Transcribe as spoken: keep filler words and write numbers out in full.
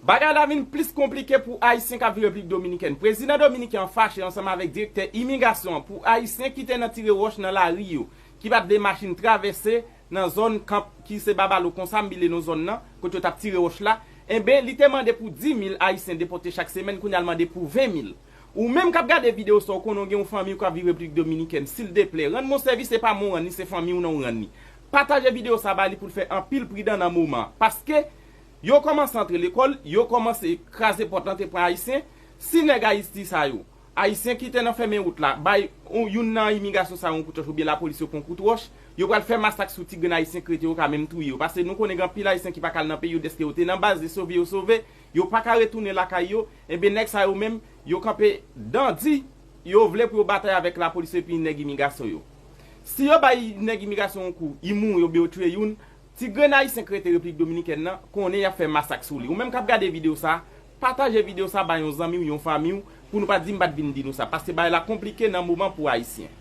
Bagay la vin plis konplike pou Ayisyen k ap viv Repiblik Dominikèn. Prezidan dominiken an fache ansanm avèk direktè imigrasyon an pou Ayisyen ki te nan tire wòch nan lari yo, ki pa t vle machin travèse nan zòn kanp ki se Babalo konsa m bile non zòn nan, kote yo t ap tire wòch la. Enben, li te mande pou dis mil Ayisyen depòte chak semèn, kounye a l mande pou ven mil. Ou menm k ap gade videyo sa, ou konnen w gen yon fanmi w k ap viv Repiblik Dominikèn, sildeplè, rann mwen sèvis, se pa mwen w rann li, se fanmi w nan w rann li. Pataje videyo sa ba li pou l fè anpil pridan nan moman an. Paske yo kòmanse antre lekòl, yo kòmanse kraze pòt lan te pran Ayisyen. Si nèg Ayiti sa yo, Ayisyen ki te nan fèmen wout la, bay yon, youn nan imigrasyon sa yo yon kout wòch oubyen lapolis yo pran kout wòch, yo pral fè masak sou ti grenn Ayisyen k rete, yo ka menm touye yo. Paske nou konnen gen anpil Ayisyen ki pa ka al nan peyi yo dèske yo te nan baz, e sove yo sove, yo pa ka retounen lakay yo, enben nèg sa yo menm, yo kanpe dandi, yo vle pou yo batay avèk lapolis epi nèg imigrasyon yo. Si yo bay nèg imigrasyon yon kou, li mouri oubyen yo tiye youn, ti grenn Ayisyen k rete Repiblik Dominikèn nan, konnen y ap fè masak sou li. Ou menm k ap gade videyo sa, pataje videyo sa bay yon zanmi w, yon fanmi w, pou nou pa di m pa t vin di nou sa, paske bagay la konplike nan moman pou Ayisyen.